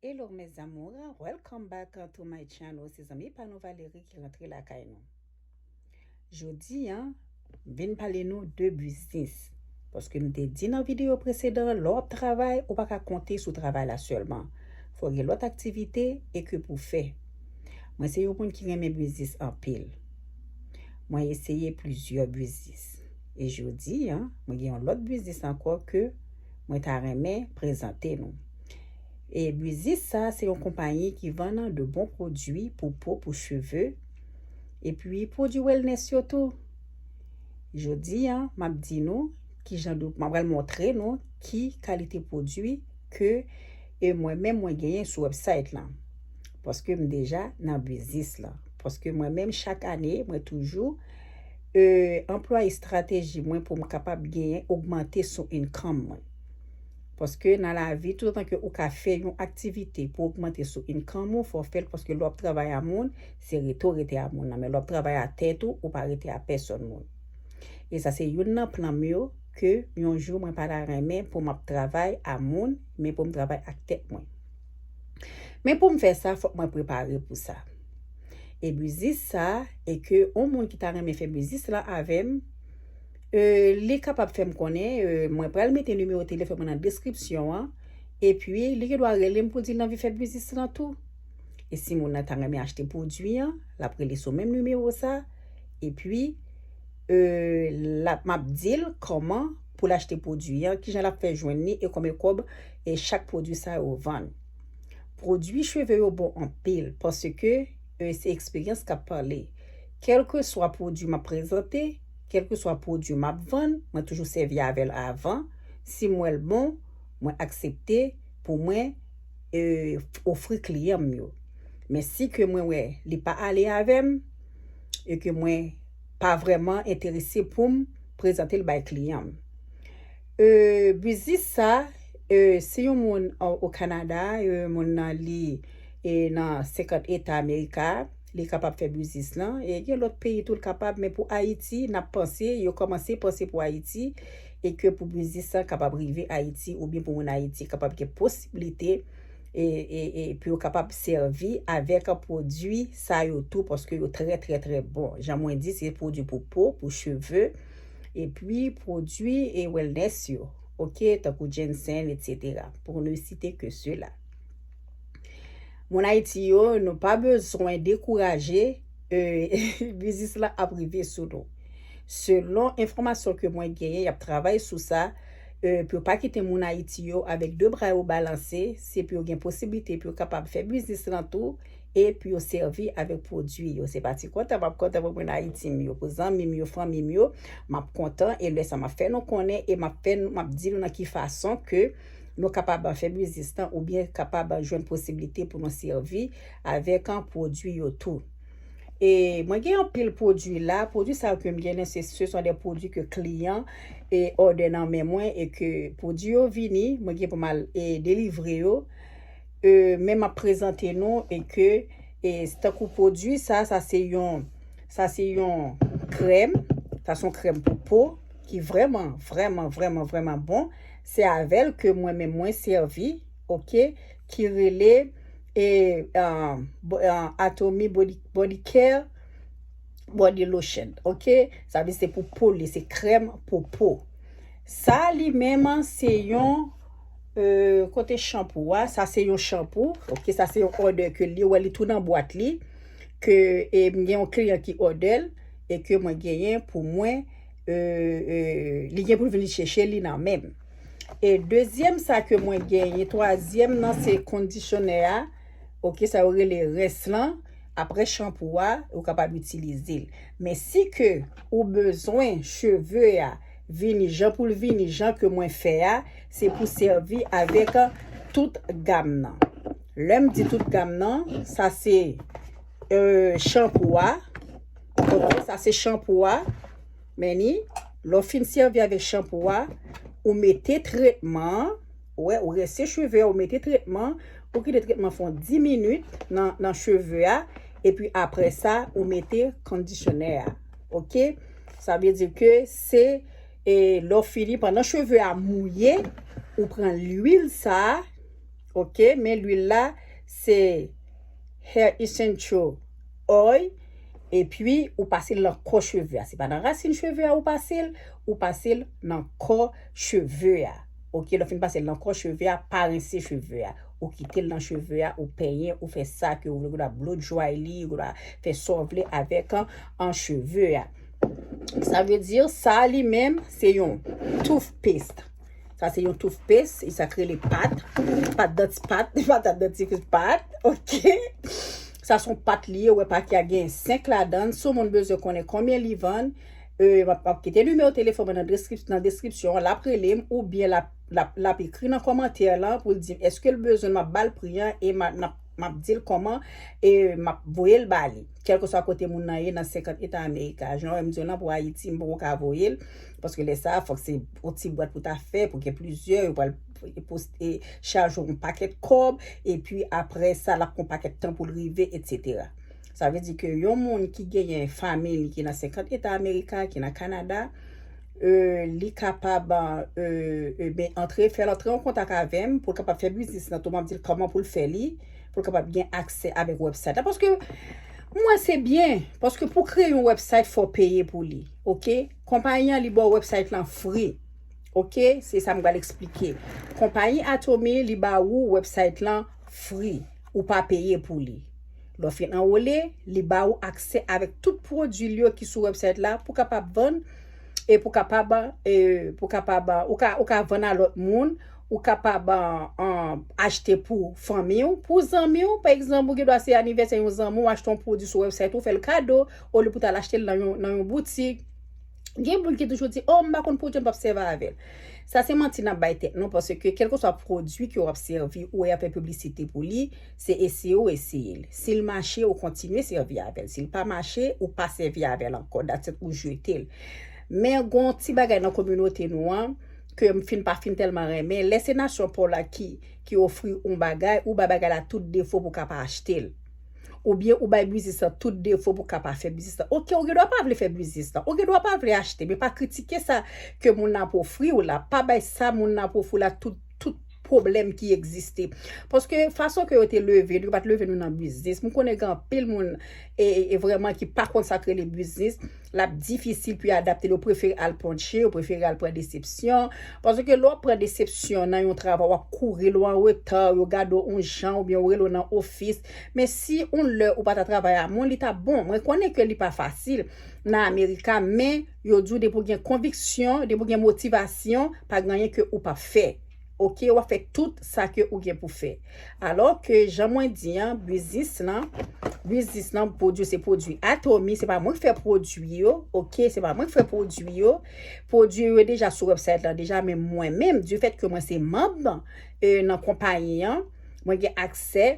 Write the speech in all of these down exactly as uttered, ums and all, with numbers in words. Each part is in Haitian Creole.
Hello mes amours, welcome back to my channel. Se zanmi pa nou Valérie ki rantre lakay nou. Jodi an, m vin pale nou de biznis. Paske m te di nan videyo presedan, lè w ap travay, ou pa ka konte sou travay la sèlman. Fò w gen lòt aktivite e ke pou fè. Mwen se yon moun ki renmen biznis anpil. Mwen eseye plizyè biznis. E jodi an, mwen gen yon lòt biznis ankò ke mwen ta renmen prezante nou. E biznis sa, se yon konpayi ki vann de bon pwodui pou po, pou cheve, epi pwodui wellness yo tou. Jodi an, m ap di nou ki jan de, m ap pral montre nou ki kalite pwodui ke e mwen menm mwen genyen sou website lan. Paske m deja nan biznis lan. Paske mwen menm chak ane, mwen toujou e, anplwaye estrateji mwen pou m kapab genyen, ogmante sou income mwen. Paske nan lavi, toutotan ke ou ka fè yon aktivite pou ogmante sou income ou, fò w fè l paske lè w ap travay a moun, se rete w rete a moun nan. Men lè w ap travay a tèt ou, ou pa rete a pèsòn moun. E sa se youn nan plan m yo ke yon jou mwen pa ta renmen pou m ap travay a moun, men pou m travay ak tèt mwen. Men pou m fè sa, fòk mwen prepare pou sa. E biznis sa, e ke yon moun ki ta renmen fè biznis la avè m, e, li kapab fè m konnen, e, mwen pral mete nimewo telefòn mwen nan deskripsyon an, epi li gen dwa rele m pou di l anvi fè biznis lan tou. E si moun nan ta renmen achte pwodui an, l ap rele sou menm nimewo sa, epi e, l ap, m ap di l kòman pou l achte pwodui an, kijan l ap fè jwenn li e konbyen kòb e chak pwodui sa yo vann. Pwodui cheve yo bon anpil paske e, se eksperyans k ap pale. Kèlkeswa pwodui m ap prezante, kèlkeswa pwodui m ap vann, mwen toujou sèvi avè l avan. Si m wè l bon, mwen aksepte pou mwen e, ofri kliyan m yo. Men si ke mwen wè li pa ale avè m, e ke mwen pa vrèman enterese pou m prezante l bay kliyan m. E, biznis sa, e, si yon moun o, o Kanada, e, moun nan li e, nan senkant eta Amerika, li kapab fè biznis lan. E gen lòt peyi tou l kapab, men pou Ayiti, n ap panse, yo kòmanse panse pou Ayiti, e ke pou biznis lan kapab rive Ayiti, oubyen pou moun Ayiti kapab gen posiblite e, e, e pou yo kapab sèvi avèk pwodui sa yo tou, paske yo trè, trè, trè bon. Jan mwen di, se pwodui pou po, pou cheve, epi pwodui e wellness yo, oke, tankou jensen, etsetera, pour ne citer que cela. Moun Ayiti yo, nou pa bezwen dekouraje, e, biznis la ap rive sou nou. Selon enfòmasyon ke mwen genyen, y ap travay sou sa, e, pou yo pa kite moun Ayiti yo avèk de bra yo balanse, se pou yo gen posiblite pou yo kapab fè biznis lan tou, e pou yo sèvi avèk pwodui yo. Se pa ti kontan m ap kontan pou moun Ayiti m yo, pou zanmi m yo, fanmi m yo, m ap kontan, e lè sa m ap fè nou konnen, e m ap fè, m ap di nou nan ki fason ke nou kapab fè biznis lan, oubyen kapab jwenn posiblite pou nou sèvi avèk, an, pwodui yo tou. E mwen gen anpil pwodui la. Pwodui sa yo ke m gen, se, ce sont des produits que client e òdè nan men mwen e ke pwodui yo vini, mwen gen pou m al e delivre yo. E, men m ap prezante nou e ke e tankou pwodui sa, sa se yon, sa se yon krèm, sa se yon krèm pou po ki vrèman, vrèman, vrèman, vrèman bon. Se avè l ke mwen menm mwen sèvi, oke, ki rele e, ah, bo- ah, Atomy Body, Body Care Body Lotion, oke? Sa vle di se pou po li, se krèm pou po. Sa li menm se yon, e, kote chanpou a, sa se yon chanpou, oke? Sa se yon òdè ke li wè li tou nan bwat li, ke e, m gen yon kliyan ki òdè l, e ke mwen genyen pou mwen, e, e, li gen pou l vin chèche li nan men m. E dezyèm sa ke mwen genyen, twazyèm nan se kondisyonè a, oke, sa yo rele rens lan, apre chanpou a, ou kapab itilize l. Men si ke ou bezwen cheve a vini jan pou l vini, jan ke mwen fè a, se pou sèvi avèk tout gam nan. Lè m di tout gam nan, sa se, e, chanpou a. Oke, sa se chanpou a. Men ni, lè w fin sèvi avèk chanpou a, ou mete tretman an, ou wè, ou rense cheve a, ou mete tretman, ou kite tretman fè yon dis minit nan, nan cheve a, epi apre sa, ou mete kondisyonè a. Oke? Sa vle di ke se, e, lè w fini, pandan cheve a mouye, ou pran lwil sa a, Ok, men lwil la se Hair Essential Oil. Epi ou pase l nan kò cheve a. Se pa nan rasin cheve a ou pase l, ou pase l nan kò cheve a. Ok, lè w fin pase l nan kò cheve a, pa rense cheve a. Ou kite l nan cheve a, ou penyen, ou fè sa ke ou vle, ou dwa blow dry li, ou dwa fè sa w vle avèk an, an cheve a. Sa vle di, sa li menm, se yon toothpaste. Sa se yon toothpaste, e sa k rele pat, pat danti pat, pat dantifris pat, ok? Sa se yon pat li ye, ou wè pake a gen senk ladan l. Si yon moun bezwen konnen konbyen li vann, e, m ap, m ap kite nimewo telefòn mwen nan deskrip-, nan deskripsyon an, l ap rele m oubyen l ap, l ap, l ap ekri nan kòmantè lan pou l di m èske l bezwen l, m ap ba l pri an e m a, n ap, m ap di l kòman e m ap voye l ba li. Kèlkeswa kote moun nan ye nan senkant eta Amerik la. Jan w wè m di w lan pou Ayiti, m poko ka voye l. Paske lè sa a, fòk se yon ti bwat pou ta fè, pou gen plizyè, yo pral poste, chaje yon pakèt kòb, epi apre sa, l ap pran pakèt tan pou l rive, etsetera. Sa vle di ke yon moun ki genyen fanmi li ki nan senkant eta Amerika, ki nan Kanada, e, li kapab, e, e, ben, antre, fè l antre an kontak avè m pou l kapab fè biznis lan tou. M ap di l kòman pou l fè li, pou l kapab gen aksè avèk website la. Paske mwen se byen, paske pou kreye yon website, fò w peye pou li, ok? Konpayi an, li ba w website lan free, ok? Se sa m pral eksplike. Konpayi Atomy, li ba ou website lan free. Ou pa peye pou li. Lè w fin anwole, li ba ou aksè avèk tout pwodui l yo ki sou website la pou kapab vann, e pou kapab, e pou kapab, ou ka, ou ka vann a lòt moun, ou kapab, an, achte pou fanmi w, pou zanmi w. Pa egzanp, ou gen dwa se anivèsè yon zanmi w, achte yon pwodui sou website ou, fè l kado, olye pou t al achte l nan yon, nan yon boutik. Gen moun ki toujou di, "Oh, m pa konn pwodui, m p ap sèvi avè l." Sa se manti n ap bay tèt nou, paske kèlkeswa pwodui ke w ap sèvi, ou wè y ap fè piblisite pou li, se eseye w eseye l. Si l mache, ou kontinye sèvi avè l. Si l pa mache, ou pa sèvi avè l ankò. That's it, ou jete l. Men gon ti bagay nan kominote nou an, ke m fin pa fin tèlman renmen, lè se nasyon pa w la ki, ki ofri yon bagay, ou bay bagay la tout defo pou w ka pa achte l. Oubyen ou bay biznis lan tout defo pou w ka pa fè biznis lan. Ok, ou gen dwa pa vle fè biznis lan. Ou gen dwa pa vle achte, men pa kritike sa ke moun nan ap ofri w la. Pa bay sa moun nan ap ofri w la tout, tout pwoblèm ki egziste. Paske fason ke yo te leve nou, yo pa t leve nou nan biznis. M konnen gen anpil moun e, e, e vrèman ki pa konn sa k rele biznis. L ap difisil pou yo adapte l, yo prefere al ponche, yo prefere al pran desepsyon. Paske lè w ap pran desepsyon nan yon travay, w ap kouri, lè w an reta, yo gade w yon jan, oubyen yo rele w nan ofis. Men si yon lè ou pa ta travay a moun, li ta bon. Mwen konnen ke li pa fasil nan Amerika, men yo di w depi w gen konviksyon, depi w gen motivasyon, pa gen anyen ke ou p ap fè. Ok, w ap fè tout sa ke ou gen pou fè. Alò ke, jan mwen di an, biznis lan, biznis lan, pwodui, se pwodui Atomy, se pa mwen k fè pwodui yo, ok, se pa mwen k fè pwodui yo. Pwodui yo deja sou website lan deja, men mwen menm, du fait ke mwen se manm, e, nan konpayi an, mwen gen aksè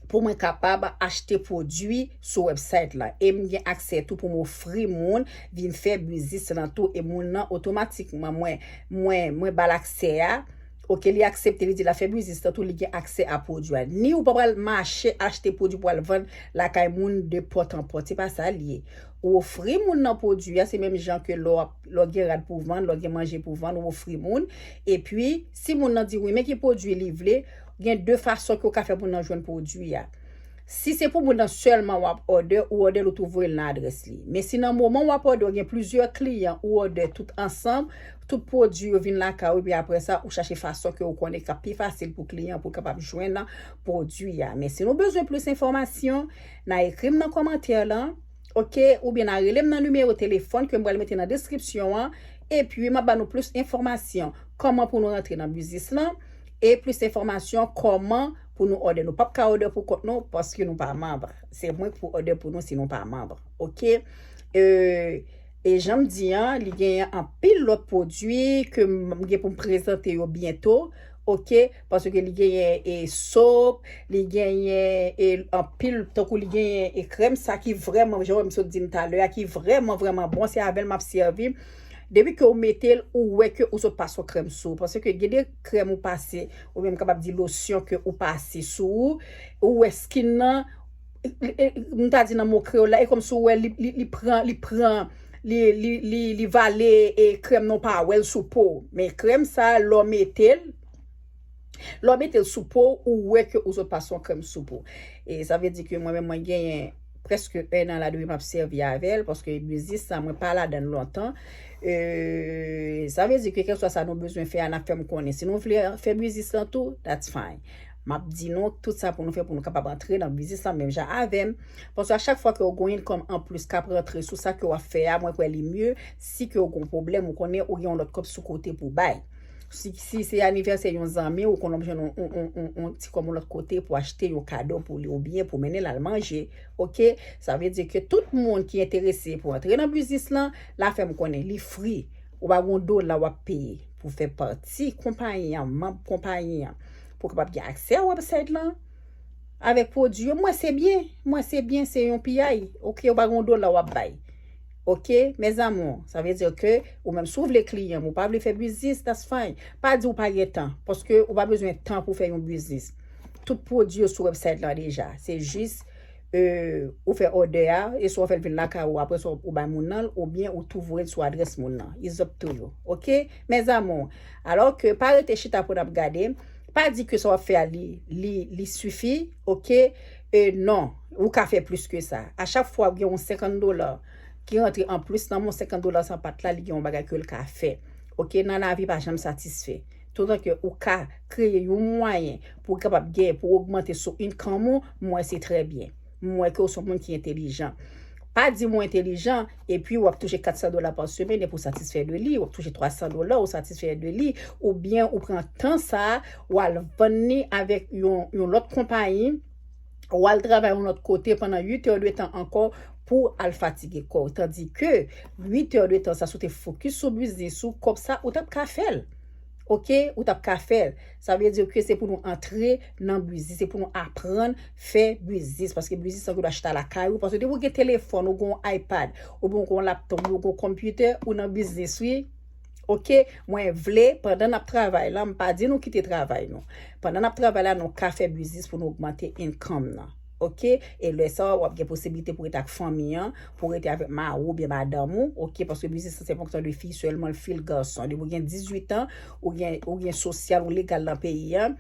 pou mwen kapab achte pwodui sou website lan. E m gen aksè tou pou m ofri moun vin fè biznis lan tou. E moun nan otomatikman, mwen, mwen, mwen ba l aksè a. Ok, li aksepte, li di l ap fè biznis lan tou, li gen aksè a pwodui a. Ni ou pa pral mache achte pwodui pou al vann lakay moun de pòt an pòt. Se pa sa l ye. Ou ofri moun nan pwodui a, se menm jan ke lè w ap, lè w gen rad pou vann, lè w gen manje pou vann, ou ofri moun. Epi, si moun nan di wi, men ki pwodui li vle, gen de fason ke w ka fè moun nan jwenn pwodui a. Si se pou moun nan sèlman w ap òdè, ou òdè l, ou tou voye l nan adrès li. Men si nan moman w ap òdè, w gen plizyè kliyan, ou òdè tout ansanm, tout pwodui yo vin lakay ou, epi apre sa, ou chache fason ke ou konnen k ap pi fasil pou kliyan pou l kapab jwenn pwodui a. Men si nou bezwen plis enfòmasyon, n a ekri m nan kòmantè lan, ok, oubyen n a rele m nan nimewo telefòn ke m pral mete nan deskripsyon an, epi m ap ba nou plis enfòmasyon kòman pou nou rantre nan biznis lan, e plis enfòmasyon kòman pou nou òdè. Nou p ap ka òdè pou kont nou paske nou pa manm. Se mwen k pou òdè pou nou si nou pa manm. Ok? E, e jan m di an, li genyen anpil lòt pwodui ke m gen pou m prezante yo byento. Ok? Paske li genyen e sop, li genyen e anpil, tankou li genyen e krèm sa ki vrèman, jan m sot di n talè a, ki vrèman, vrèman bon. Se avè l m ap sèvi. Depi ke ou mete l, ou wè ke ou sot pase yon krèm sou ou. Paske gen de krèm ou pase, oubyen m kapab di losyon ke ou pase sou ou, ou wè skin nan, e, e, m ta di nan mo kreyòl la, e kòmsi ou wè li, li, li pran, li pran, li, li, li, li vale, e krèm nan ou pa wè l sou po. Men krèm sa, lè w mete l, Lè w mete l sou po w, ou wè ke ou sot pase yon krèm sou po. E sa vle di ke mwen menm, mwen genyen prèske en an la depi m ap sèvi avè l, paske biznis sa, mwen pa ladan l lontan. E sa vle di ke kèlkeswa sa nou bezwen fè a, n ap fè m konnen. Si nou vle fè biznis lan tou, that's fine. M ap di nou tout sa pou nou fè pou nou kapab antre nan biznis lan menm jan avè m. Paske a chak fwa ke w gen yon income anplis k ap rantre sou sa ke w ap fè a, mwen kwè li mye si ke w gen yon pwoblèm, ou konnen ou gen yon lòt kòb sou kote pou bay. Si, si se anivèsè yon zanmi, ou konn ap jwenn yon, yon, yon, yon, yon ti kòb yon lòt kote pou achte yon kado pou li oubyen pou mennen l al manje. Oke? Sa vle di ke tout moun ki enterese pou antre nan biznis lan, la fè m konnen li free. Ou pa gen yon dola w ap peye pou fè pati konpayi an, manm konpayi an, pou w kapab gen aksè a website lan. Avèk pwodui yo, mwen se byen, mwen se byen, se yon piyay. Oke, ou pa gen yon dola w ap bay. Oke, mes amours, sa vle di ke ou menm si w vle kliyan, ou pa vle fè biznis, that's fine. Pa di w pa gen tan, paske ou pa bezwen tan pou fè yon biznis. Tout pwodui yo sou website lan deja. Se jis, e, ou fè òdè a, e swa w fè l vin lakay ou, apre sa w bay moun nan l, oubyen ou tou voye l sou adrès moun nan. It's up to you. Oke, mes amours. Alò ke pa rete chita pou n ap gade, pa di ke sa w ap fè a li, li, li sifi, oke? E non, ou ka fè plis ke sa. A chak fwa w gen yon senkant dola ki rantre anplis nan men w, senkant dola sa pa t la, li gen yon bagay ke l ka fè. Oke, nan lavi pa janm satisfè. Toutan ke ou ka kreye yon mwayen pou w kapab gen, pou w ogmante sou income ou, m wè se trè byen. M wè ke w se yon moun ki entelijan. Pa di m ou entelijan, epi w ap touche kat san dola pa semèn, epi w satisfè de li, w ap touche twa san dola, ou satisfè de li, oubyen ou pran tan sa a, w al vann li avèk yon, yon lòt konpayi, w al travay yon lòt kote pandan uit è de tan ankò pou al fatige kò w. Tandike uit è de tan sa, si w te fokis sou biznis ou, kòb sa, ou t ap ka fè l. Oke, ou t ap ka fè l. Sa vle di ke se pou nou antre nan biznis, se pou nou aprann fè biznis. Paske biznis sa ki dwe achte lakay ou, paske depi w gen telefòn, ou gen yon iPad, oubyen ou gen yon laptop, ou gen yon konpitè, ou nan biznis, wi. Oke, mwen vle, pandan n ap travay la, m pa di nou kite travay nou. Pandan n ap travay la, nou ka fè biznis pou nou ogmante income nan. Oke? E lè sa, w ap gen posiblite pou rete ak fanmi an, pou rete avèk mari w oubyen madanm ou, oke? Paske biznis lan se pa yon kesyon de fi sèlman, l fi, l gason. Depi w gen dizuit an, ou gen, ou gen sosyal, ou legal nan peyi an,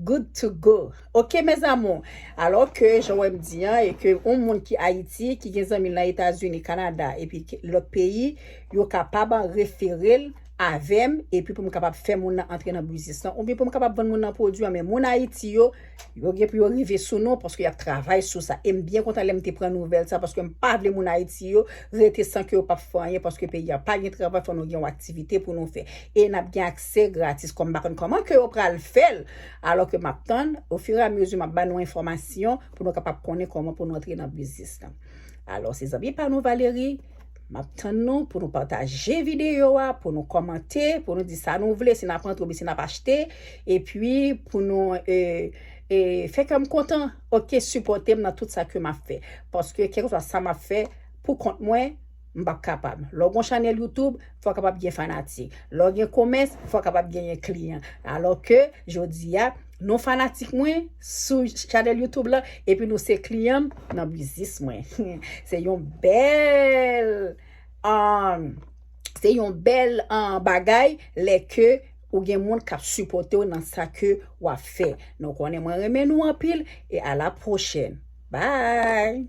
good to go. Oke, mes amours? Alò ke, jan w wè m di an, e ke yon moun ki Ayiti, ki gen zanmi l nan Etazini, Kanada, epi ke lòt peyi, yo kapab refere l avè m, epi pou m kapab fè moun nan antre nan biznis lan, oubyen pou m kapab vann moun nan pwodui an, men moun Ayiti yo, yo gen pou yo rive sou nou, paske y ap travay sou sa. E m byen kontan lè m te pran nouvèl sa, paske m pa vle moun Ayiti yo rete san ke yo p ap fè anyen, paske peyi a pa gen travay, fò nou gen yon aktivite pou nou fè. E n ap gen aksè gratis, kòm m pa konn kòman ke yo pral fè l, alò ke m ap tann, ofiramezi m ap ba nou enfòmasyon pou nou kapab konnen kòman pou nou antre nan biznis lan. Alò, se zanmi pa nou Valerie, m ap tann nou pou nou pataje videyo a, pou nou kòmante, pou nou di sa nou vle, si n ap antre oubyen si n ap achte, epi pou nou, e, e, fè kè m kontan, oke, sipòte m nan tout sa ke m ap fè. Paske, kèlkeswa sa m ap fè, pou kont mwen, m p ap kapab. Lè w gen yon chanèl YouTube, fò w kapab gen fanatik. Lè w gen komès, fò w kapab genyen kliyan. Alò ke, jodi a, nou fanatik mwen sou chanèl YouTube la, epi nou se kliyan m nan biznis mwen. Se yon bèl, um, se yon bèl, um, bagay lè ke ou gen moun k ap sipòte w nan sa ke w ap fè. Nou konnen mwen renmen nou anpil, e a la pwochèn. Bye!